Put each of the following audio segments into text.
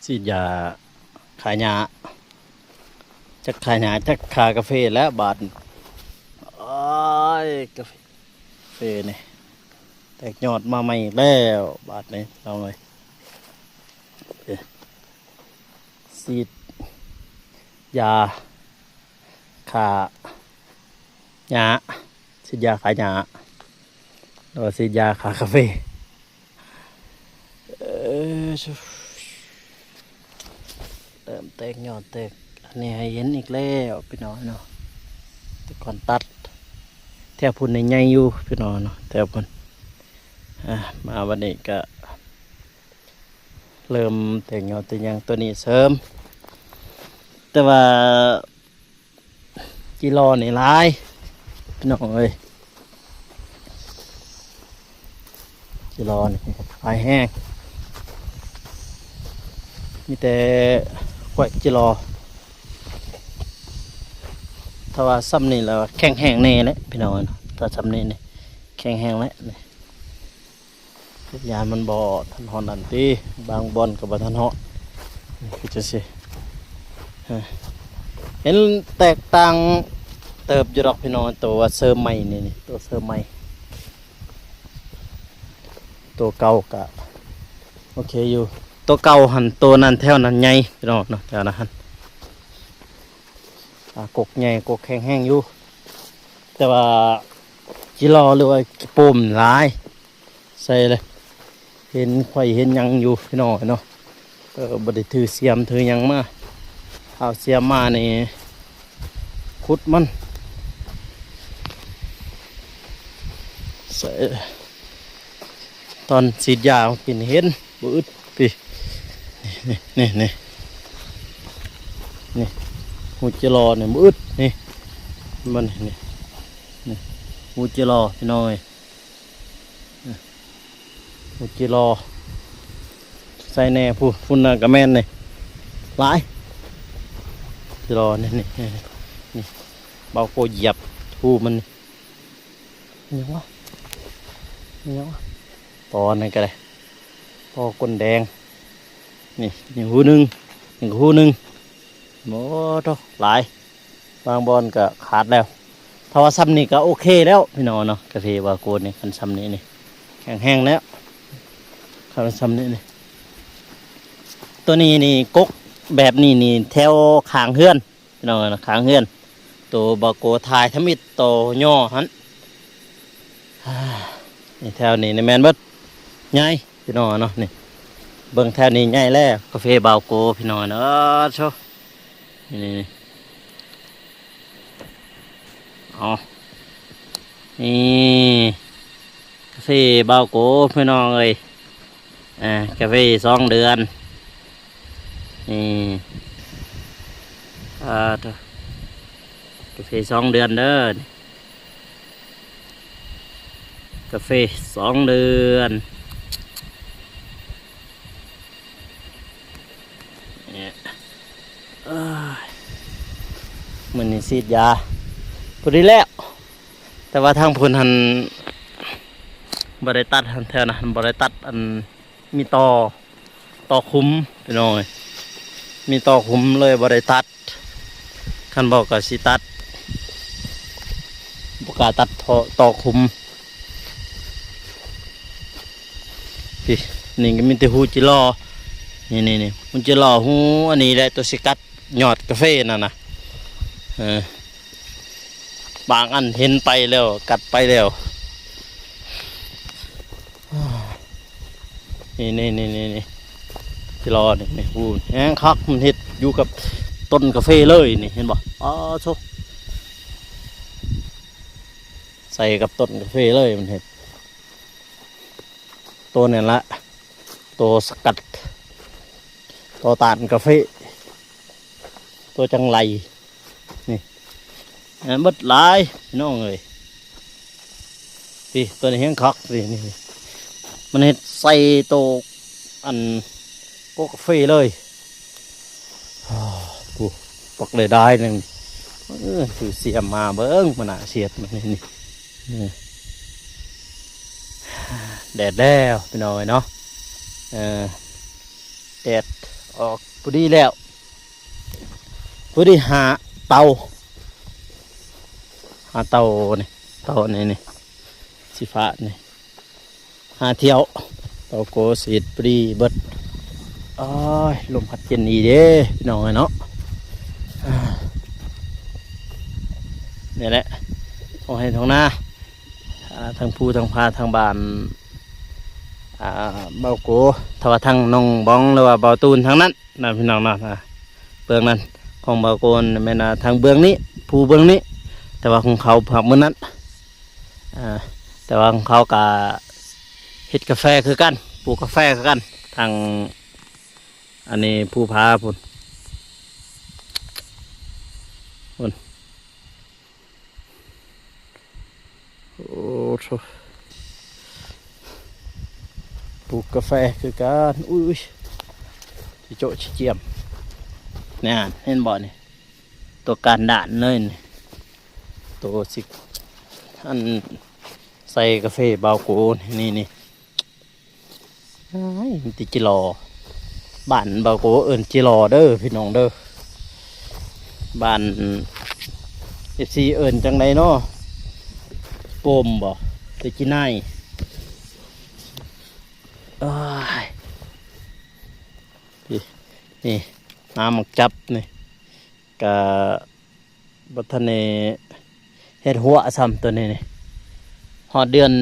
ສີດຢາຂ້າຫຍ້າ ຈັກຂ້າຫຍ້າ ຈັກຂ້າກາເຟແລ້ວບາດນີ້. ໂອ້ຍ ກາເຟນີ້ແຕກຍອດມາໃໝ່ອີກແລ້ວບາດນີ້ ເອົາເລີຍ. ສີດຢາຂ້າຫຍ້າ ສີດຢາຂ້າຫຍ້າ ຫຼືວ່າສີດຢາຂ້າກາເຟ. ເອີ ເລີ່ມແຕກຍອດແຕກອັນນີ້ໃຫ້ເຫັນອີກແລ້ວພີ່ນ້ອງເນາະ. ແຕ່ກ່ອນຕັດແຖວພຸ້ນນີ້ໃຫຍ່ຢູ່ພີ່ນ້ອງເນາະ ແຖວພຸ້ນ. ອ່າ ມາວັນນີ້ກະເລີ່ມແຕກຍອດແຕກຫຍັງ ຕົວນີ້ເສີມ ແຕ່ວ່າ ຈີລໍນີ້ຫຼາຍພີ່ນ້ອງເອີຍ ຈີລໍນີ້ຫຼາຍແຮງ ມີແຕ່ກວຍຈີລໍ. ຖ້າວ່າຊ່ຳນີ້ແລ້ວແຂງແຮງແນ່ແຫຼະພີ່ນ້ອງເອີຍ ຖ້າຊ່ຳນີ້ນີ້ແຂງແຮງແຫຼະ. ຢ້ານມັນບໍ່ທັນຮອດນັ້ນຕິ ບາງບ່ອນກໍບໍ່ທັນຮອດ ຄືຈັ່ງຊີ້. ເຫັນແຕກຕ່າງເຕີບຢູ່ດອກພີ່ນ້ອງ ໂຕວ່າເສີມໃໝ່ນີ້ ໂຕເສີມໃໝ່ ໂຕເກົ່າກະໂອເຄຢູ່. ໂຕເກົ່າຫັ້ນ ໂຕນັ້ນແຖວນັ້ນໃຫຍ່ພີ່ນ້ອງເນາະ ແຖວນັ້ນຫັ້ນ ອ່າ ກົກໃຫຍ່ ກົກແຂງແຮງຢູ່ ແຕ່ວ່າຈີລໍ ຫຼືວ່າຂີ້ໂປມຫຼາຍ ໃສ່ເລີຍ ເຫັນໄຂ້ເຫັນຫຍັງຢູ່ພີ່ນ້ອງເນາະ. ເອີ ບໍ່ໄດ້ຖືສຽມຖືຫຍັງມາ ເອົາສຽມມານີ້ຂຸດມັນໃສ່ ຕອນສີດຢາກິນເຫັນບໍ່ອຶດ ນີ້ ນີ້ ນີ້ ນີ້ ນີ້ ຮູຈີລໍນີ້ບໍ່ອຶດ ນີ້ ມັນນີ້ ນີ້ ຮູຈີລໍພີ່ນ້ອງເອີຍ ຮູຈີລໍ ໃສ່ແນ່ພຸ້ນ ພຸ້ນນະກະແມ່ນນີ້ ຫຼາຍຈີລໍນີ້ ນີ້ ນີ້ ນີ້ ບ່າວໂກຢຽບຮູມັນນີ້. ອີຫຍັງວະ ອີຫຍັງວະ ຕໍ່ອັນນັ້ນກໍໄດ້ ຕໍ່ກົ້ນແດງ ນີ້ ນີ້ຮູໜຶ່ງ ນີ້ກໍຮູໜຶ່ງ. ໂອ້ໂທ້ ຫຼາຍ ບາງບ່ອນກໍຂາດແລ້ວ. ຖ້າວ່າຊ່ຳນີ້ກໍໂອເຄແລ້ວພີ່ນ້ອງເນາະ ກາເຟບ່າວໂກນີ້ ຄັນຊ່ຳນີ້ນີ້ແຂງແຮງແລ້ວ ຄັນຊ່ຳນີ້ນີ້. ໂຕນີ້ນີ້ ກົກແບບນີ້ນີ້ ແຖວຂ້າງເຮືອນ ພີ່ນ້ອງເອີຍ ຂ້າງເຮືອນ ໂຕບ່າວໂກຖ່າຍທຳອິດ ໂຕຫຍໍ້ຫັ້ນ. ນີ້ແຖວນີ້ນີ້ແມ່ນເບິດ ໃຫຍ່ພີ່ນ້ອງເນາະ. ນີ້ເບິ່ງແຖວນີ້ໃຫຍ່ແລ້ວ ກາເຟບ່າວໂກພີ່ນ້ອງເນາະ. ໂທ້ ນີ້ ນີ້ ເອົາ ນີ້ ກາເຟບ່າວໂກພີ່ນ້ອງເອີຍ. ອ່າ ກາເຟສອງເດືອນ ນີ້ ອ່າ ໂທ້ ກາເຟສອງເດືອນເດີ ກາເຟສອງເດືອນ. ເອີຍ ມື້ນີ້ສີດຢາພໍດີແລ້ວ ແຕ່ວ່າທາງພຸ້ນຫັ້ນບໍ່ໄດ້ຕັດ ຫັ້ນແຖວນັ້ນບໍ່ໄດ້ຕັດ ອັນມີຕໍ່ ຕໍ່ຂຸມພີ່ນ້ອງເອີຍ ມີຕໍ່ຂຸມເລີຍບໍ່ໄດ້ຕັດ. ຄັນບໍ່ກໍຊິຕັດ ບໍ່ກ້າຕັດເພາະຕໍ່ຂຸມ. ນີ້ ນີ້ກໍມີແຕ່ຮູຈີລໍ ນີ້ ນີ້ ນີ້ ຮູຈີລໍ ຮູອັນນີ້ແຫຼະ ໂຕຊິກັດຍອດກາເຟນັ້ນນະ. ເອີ ບາງອັນເຫັນໄປແລ້ວ ກັດໄປແລ້ວ. ນີ້ ນີ້ ນີ້ ນີ້ ຈີລໍນີ້ ນີ້ ຮູແຮງຄັກ ມັນເຮັດຢູ່ກັບຕົ້ນກາເຟເລີຍນີ້ ເຫັນບໍ່? ອໍ ໂທ້ ໃສ່ກັບຕົ້ນກາເຟເລີຍ ມັນເຮັດ ໂຕນັ້ນລະ ໂຕສະກັດ ໂຕຕ້ານກາເຟ ໂຕຈັງໄລ ນີ້ ອັນນັ້ນເບິດຫຼາຍພີ່ນ້ອງເອີຍ. ນີ້ ໂຕນີ້ແຮງຄັກ ນີ້ ນີ້ ມັນເຮັດໃສ່ໂຕ ອັນ ໂກກາເຟເລີຍ. ໂອ້ ບັກໄດ້ດາຍໜຶ່ງ ເອີ ຖືສຽມມາເບິ່ງ ມັນໜ້າສຽດມັນນີ້ ນີ້ ແດດແລ້ວພີ່ນ້ອງເອີຍເນາະ. ເອີ ແດດ ອອກພໍດີແລ້ວ ພໍດີຫ້າເຕົາ ຫ້າເຕົານີ້ ເຕົານີ້ນີ້ ສີຟ້ານີ້ ຫ້າຖ້ຽວ ເຕົາໂກສີດພໍດີເບິດ. ໂອ້ຍ ລົມພັດເຢັນດີເດ້ພີ່ນ້ອງເອີຍເນາະ. ອ່າ ນີ້ແຫຼະ ທົ່ງໄຮ່ທົ່ງນາ ອ່າ ທັງພູທັງຜາ ທາງບ້ານ ອ່າ ເບົາໂກ ຖ້າວ່າທາງໜອງບອງ ຫຼືວ່າເບົາຕູນ ທາງນັ້ນນະພີ່ນ້ອງເນາະ. ອ່າ ເບື້ອງນັ້ນຂອງເບົາໂກນແມ່ນ ອ່າ ທາງເບື້ອງນີ້ ພູເບື້ອງນີ້ ແຕ່ວ່າຂອງເຂົາພາກມື້ນັ້ນ. ອ່າ ແຕ່ວ່າຂອງເຂົາກະເຮັດກາແຟຄືກັນ ປູກກາແຟຄືກັນ ທາງ ອັນນີ້ພູຜາພຸ້ນ ພຸ້ນ. ໂອ້ໂທ້ ປູກກາແຟຄືກັນ. ອຸ້ຍ ຊິໂຈະຊິຈຽມ ນັ້ນ ເຫັນບໍ່ນີ້ ຕົວການດ້ານເລີຍນີ້ ໂຕຊິ ອັນ ໃສ່ກາເຟເບົາໂກນີ້ ນີ້. ອ້າຍ ມີແຕ່ຈິລໍ ບ້ານເບົາໂກເອີ້ນຈິລໍເດີພີ່ນ້ອງເດີ. ບ້ານ ເອັຟຊີ ເອີ້ນຈັ່ງໃດເນາະ ໂປມບໍ່ ຫຼື ຈີນາຍ? ໂອ້ຍ ນີ້ ນ້ຳໝາກຈັບນີ້ ກະບໍ່ທັນໄດ້ເຮັດຮົ້ວຊ້ຳ ໂຕນີ້ນີ້ ຮອດເດືອນ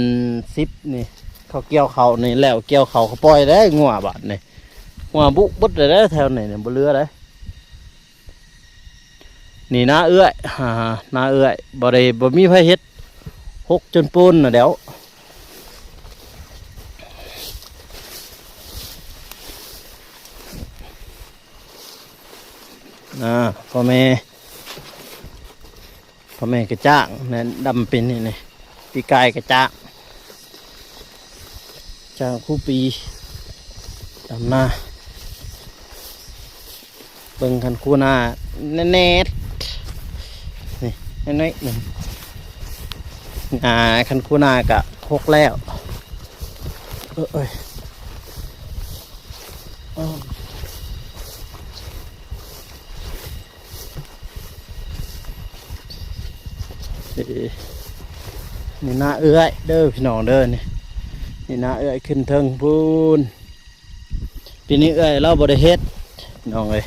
ສິບນີ້ ເຂົາກ່ຽວເຂົ້ານີ້ ແລ້ວກ່ຽວເຂົ້າ ເຂົາປ່ອຍແລ້ວງົວບາດນີ້ ງົວບຸເບິດແລ້ວແຖວນີ້ນີ້ ບໍ່ເຫຼືອເດ້. ນີ້ນາເອື້ອຍ ອ່າ ນາເອື້ອຍ ບໍ່ໄດ້ ບໍ່ມີໃຜເຮັດ ຮົກຈົນປູນນະແລ້ວ. ອ່າ ພໍ່ແມ່ ພໍ່ແມ່ກະຈ້າງ ແມ່ນດຳປີນີ້ນີ້ ປີກາຍກະຈ້າງ ຈ້າງຄູ່ປີ ດຳນາ ເບິ່ງຄັນຄູນາແນ່ໆ ນີ້ ນ້ອຍໆ ໜຶ່ງ ອ່າ ຄັນຄູນາກະຫົກແລ້ວ ເອີຍ ນີ້ນາເອື້ອຍເດີພີ່ນ້ອງເດີ ນີ້ ນີ້ນາເອື້ອຍຂຶ້ນເທິງພຸ້ນ. ປີນີ້ເອື້ອຍລາວບໍ່ໄດ້ເຮັດ ນ້ອງເອີຍ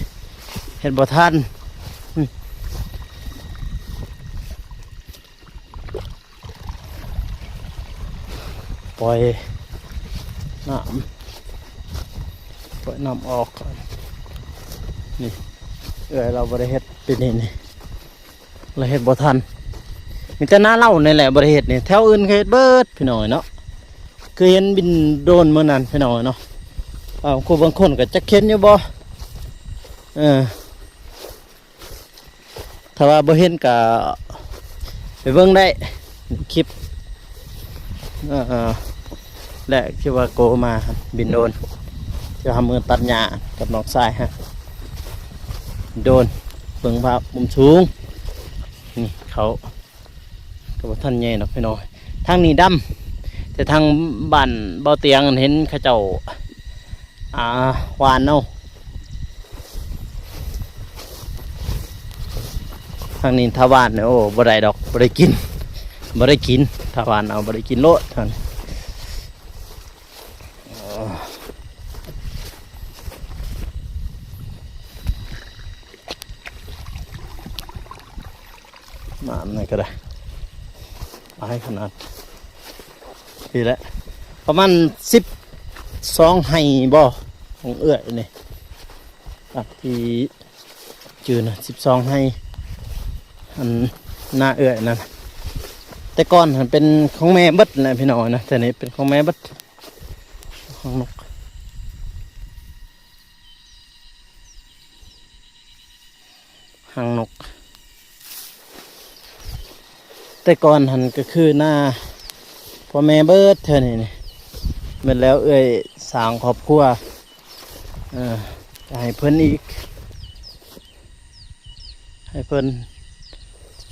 ເຮັດບໍ່ທັນ ປ່ອຍນ້ຳ ປ່ອຍນ້ຳອອກ ນີ້ ເອື້ອຍລາວບໍ່ໄດ້ເຮັດປີນີ້ນີ້ ລາວເຮັດບໍ່ທັນ ມີແຕ່ນາລາວນີ້ແຫຼະບໍ່ໄດ້ເຮັດນີ້ ແຖວອື່ນເຂົາເຮັດເບິດພີ່ນ້ອງເອີຍເນາະ. ຄືເຫັນບິນໂດຣນມື້ນັ້ນພີ່ນ້ອງເນາະ ບາງຄົນ ບາງຄົນກໍຈັກເຫັນຢູ່ບໍ່ ເອີ ຖ້າວ່າບໍ່ເຫັນກໍໄປເບິ່ງໄດ້ຄລິບ ເອີ ແລະ ທີ່ວ່າໂກມາບິນໂດຣນ ທີ່ເຮົາມືຕັດຫຍ້າກັບນ້ອງຊາຍຮະ ໂດຣນ ເບິ່ງພາບມຸມສູງ ນີ້ເຂົາ ກໍບໍ່ທັນໃຫຍ່ດອກພີ່ນ້ອງ ທາງນີ້ດຳ ແຕ່ທາງບ້ານເບົາຕຽງເຫັນເຂົາເຈົ້າ ອ່າ ຫວ່ານເອົາ ທາງນີ້ຖ້າຫວ່ານ ໂອ້ ບໍ່ໄດ້ດອກ ບໍ່ໄດ້ກິນ ບໍ່ໄດ້ກິນ ຖ້າຫວ່ານເອົາ ບໍ່ໄດ້ກິນໂລດ ນ້ຳນີ້ກໍໄດ້ ຫຼາຍຂະໜາດ ນີ້ແຫຼະ ປະມານສິບສອງໄຮ່ບໍ່ ຂອງເອື້ອຍນີ້ ຕາມທີ່ຈື່ນະ ສິບສອງໄຮ່ ອັນນາເອື້ອຍນັ້ນ ແຕ່ກ່ອນຫັ້ນເປັນຂອງແມ່ເບິດແຫຼະພີ່ນ້ອງເອີຍນະ ແຕ່ນີ້ເປັນຂອງແມ່ເບິດ ຮັງນົກ ຮັງນົກ ແຕ່ກ່ອນຫັ້ນກໍຄືນາພໍ່ແມ່ເບິດເທື່ອນີ້ນີ້ ເໝິດແລ້ວ ເອື້ອຍສ້າງຄອບຄົວ ເອີ ກໍໃຫ້ເພິ່ນອີກ ໃຫ້ເພິ່ນ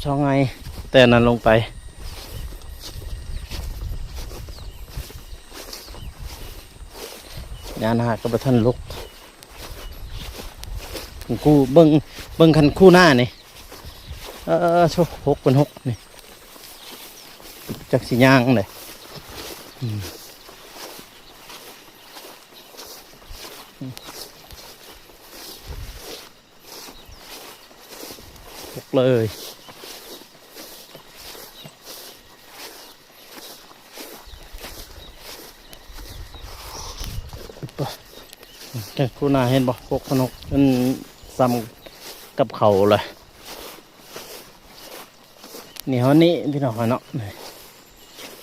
ສອງໄຮ່ ແຕ່ນັ້ນລົງໄປ ຍານາກໍບໍ່ທັນລຸກ ຄູເບິ່ງ ເບິ່ງຄັນຄູນານີ້ ເອີ ໂທ້ ຫົກເປັນຫົກນີ້ ຈັກຊິຍ່າງໃດ ອືມ ຫົກເລີຍ. ຄູນາເຫັນບໍ່? ຫົກເປັນຫົກ ຈົນສ່ຳກັບເຂົາເລີຍ. ນີ້ ເຮົານີ້ ພີ່ນ້ອງເຮົາເນາະ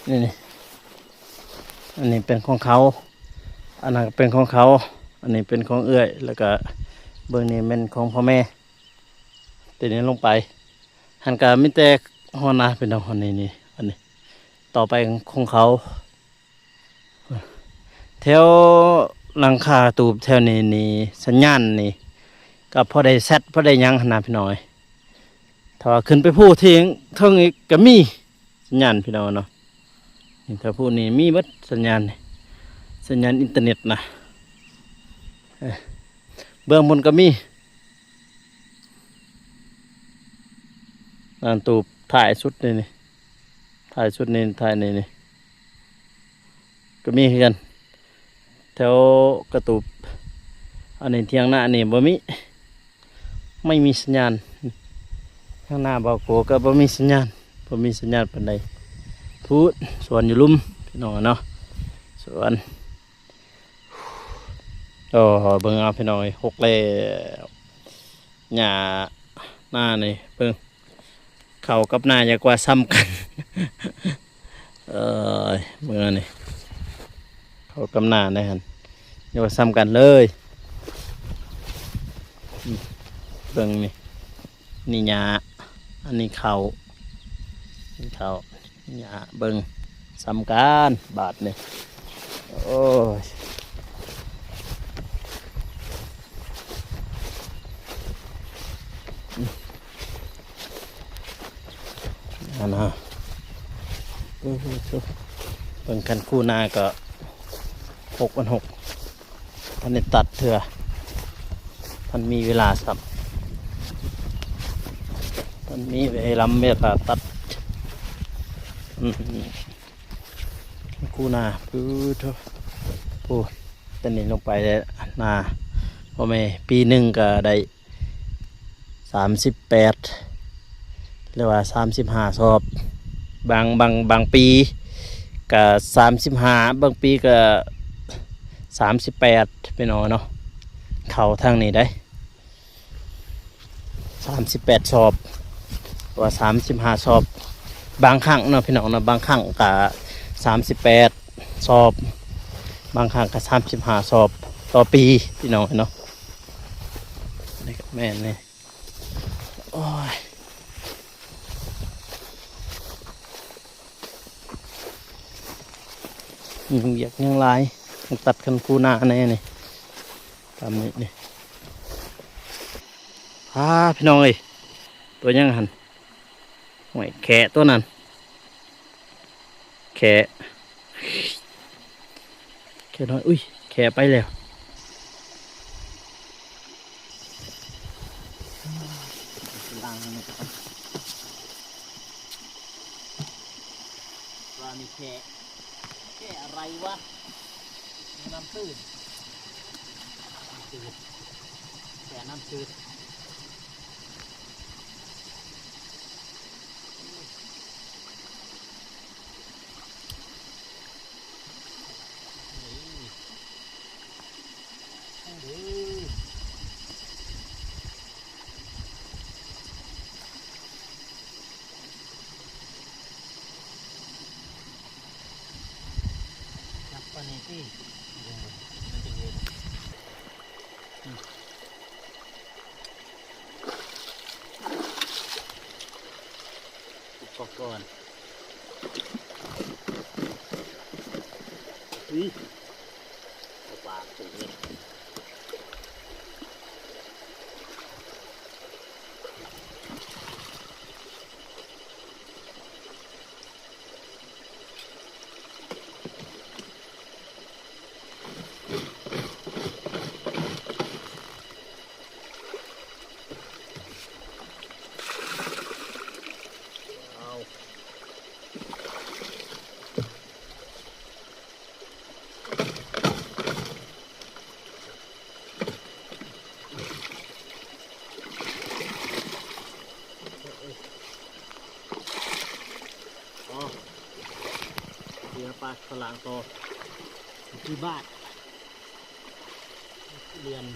ນີ້ ນີ້ ອັນນີ້ເປັນຂອງເຂົາ ອັນນັ້ນເປັນຂອງເຂົາ ອັນນີ້ເປັນຂອງເອື້ອຍ ແລ້ວກະເບິ່ງນີ້ແມ່ນຂອງພໍ່ແມ່ ຕົວນີ້ລົງໄປ ຫັ້ນກະມີແຕ່ຮອດນະ ພີ່ນ້ອງ ຮອດນີ້ ນີ້ ອັນນີ້ ຕໍ່ໄປຂອງເຂົາ. ແຖວຫຼັງຄາຕູບແຖວນີ້ນີ້ ສັນຍານນີ້ກໍພໍໄດ້ແຊັດ ພໍໄດ້ຫຍັງຫັ້ນນະ ພີ່ນ້ອງເອີຍ. ຖ້າວ່າຂຶ້ນໄປພູທີ່ເທິງອີກກໍມີສັນຍານ ພີ່ນ້ອງເນາະ. ນີ້ ແຖວພູນີ້ມີເບິດສັນຍານ ສັນຍານອິນເຕີເນັດນະ. ເອີ ເບື້ອງພຸ້ນກໍມີ ລານຕູບທ້າຍສຸດນີ້ ນີ້ ທ້າຍສຸດນີ້ ທ້າຍນີ້ ນີ້ ກໍມີຄືກັນ ແຖວກະຕູບ. ອັນນີ້ຖຽງນານີ້ບໍ່ມີ ໄມ່ມີສັນຍານ. ທາງໜ້າບ່າວໂກກໍບໍ່ມີສັນຍານ ບໍ່ມີສັນຍານປານໃດ. ພຸ້ນ ສວນຢູ່ລຸ່ມ ພີ່ນ້ອງເນາະ ສວນ. ໂອ້ ເບິ່ງເອົາ ພີ່ນ້ອງເອີຍ ຫົກແລ້ວ ຫຍ້ານານີ້ ເບິ່ງ ເຂົ້າກັບນາຢ່າກວ່າສ່ຳກັນ. ເອີຍ ເບິ່ງອັນນີ້ ເຂົ້າກັບນາໄດ້ຫັ້ນ ຢ່າວ່າສ່ຳກັນເລີຍ. ອືມ ເບິ່ງນີ້ ນີ້ຫຍ້າ ອັນນີ້ເຂົ້າ ນີ້ເຂົ້າ ຫຍ້າ ເບິ່ງ ສ່ຳກັນບາດນີ້. ໂອ້ຍ ອັນນະ ເບິ່ງຄັນຄູນາກໍຫົກອັນຫົກ ທັນໄດ້ຕັດເທື່ອ ທັນມີເວລາຊ້ຳ ທັນມີເວລາ ເວລາຕັດ ອືມ ຄູນາ ໂອ້ໂທ້ ໂອ້ ຕອນນີ້ລົງໄປແລ້ວນາ ພໍ່ແມ່ ປີໜຶ່ງກໍໄດ້ ສາມສິບແປດ ຫຼືວ່າສາມສິບຫ້າສອບ ບາງ ບາງ ບາງປີກະສາມສິບຫ້າ ບາງປີກະສາມສິບແປດ ພີ່ນ້ອງເນາະ. ເຂົ້າທາງນີ້ໄດ໋ ສາມສິບແປດສອບ ຫຼືວ່າສາມສິບຫ້າສອບ ບາງຄັ້ງເນາະ ພີ່ນ້ອງເນາະ ບາງຄັ້ງກະສາມສິບແປດສອບ ບາງຄັ້ງກະສາມສິບຫ້າສອບຕໍ່ປີ ພີ່ນ້ອງເນາະ. ນີ້ກໍແມ່ນນີ້ ໂອ້ຍ ຍັງວຽກຍັງຫຼາຍ ຍັງຕັດຄັນຄູນາແດ່ນີ້ ຕາມນີ້ນີ້ ພາ ພີ່ນ້ອງເອີຍ ຕົວຫຍັງຫັ້ນ? ໂອ້ຍ ແຂ້ຕົວນັ້ນ ແຂ້ ແຂ້ນ້ອຍ ອຸ້ຍ ແຂ້ໄປແລ້ວ ລ້າງມັນກ່ອນ ວ່າມີແຂ້ ແຂ້ອະໄລວະ? ນ້ຳຕື້ນ ນ້ຳຈືດ ແຊ່ນ້ຳຈືດ ນີ້ ເບິ່ງເດີ. ຈັບປານນີ້ຕິ ມັນຈະເຫັນ ອືມ ອຸປະກອນ ອຸ້ຍ ປາກເປັນເຫັດ. ໂ ປາສະຫຼາງຕໍ່ ຄືບ້ານ ລຽນ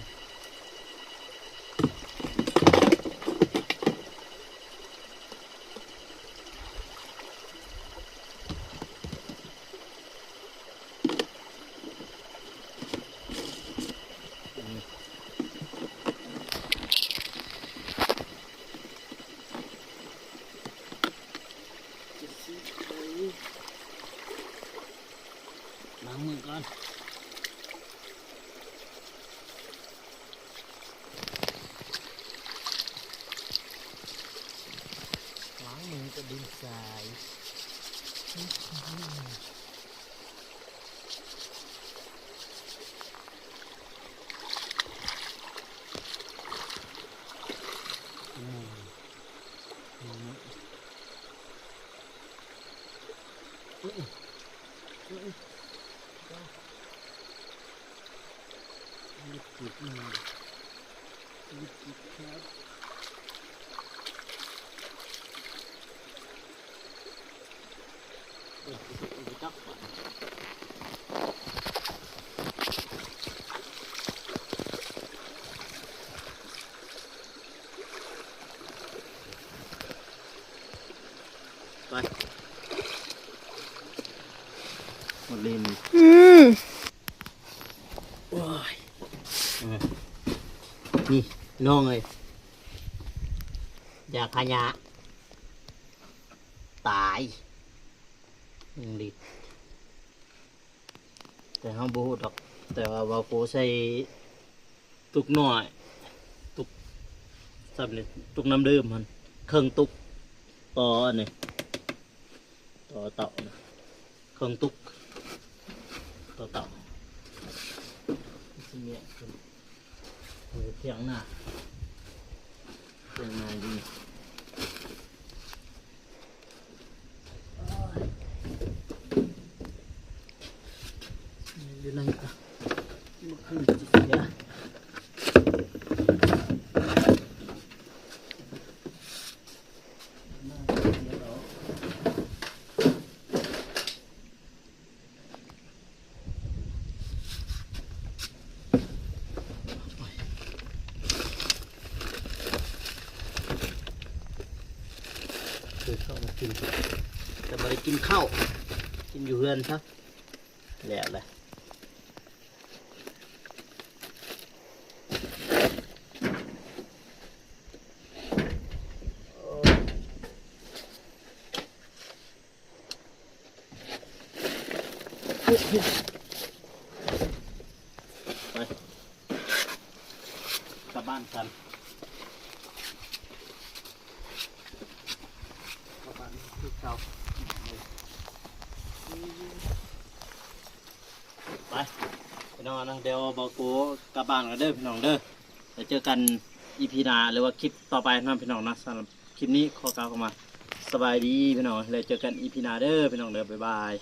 ລ້າງມືກ່ອນ ລ້າງມືກັບດິນຊາຍ. ໄປ ໝົດເລີຍນີ້ ອືມ ໂອ້ຍ ນີ້ນ້ອງເອີຍ ຢາຂະຫຍາ ຕາຍໜຶ່ງລິດ ແຕ່ເຮົາບໍ່ຮູ້ດອກ ແຕ່ວ່າເວົ້າໂກໃສ່ຕຸກນ້ອຍ ຕຸກ ສ່ຳນີ້ ຕຸກນ້ຳດື່ມຫັ້ນ ເຄິ່ງຕຸກ ຕໍ່ອັນນີ້ ຕໍ່ເຕົານະ ເຄິ່ງຕຸກ ຕໍ່ເຕົາ ຊິແຍກເປັນ ເອີ ຖຽງນາ ຖຽງນາຢູ່ນີ້ ຢູ່ນັ້ນກະບໍ່ຄືຊິເສຍ ຊື້ເຂົ້າມາກິນ ແຕ່ບໍ່ໄດ້ກິນເຂົ້າ ກິນຢູ່ເຮືອນຊະ ແລ້ວແຫຼະ. ໄປ ກັບບ້ານກັນ ກັບບ້ານຄືເກົ່າ. ໄປ ພີ່ນ້ອງເນາະ ດຽວບ່າວໂກກັບບ້ານກ່ອນເດີພີ່ນ້ອງເດີ ແລ້ວເຈີກັນອີພີໜ້າ ຫຼືວ່າຄລິບຕໍ່ໄປເນາະພີ່ນ້ອງເນາະ. ສຳລັບຄລິບນີ້ຂໍກ່າວຄຳວ່າສະບາຍດີພີ່ນ້ອງ ແລ້ວເຈີກັນອີພີໜ້າເດີພີ່ນ້ອງເດີ ບາຍບາຍ.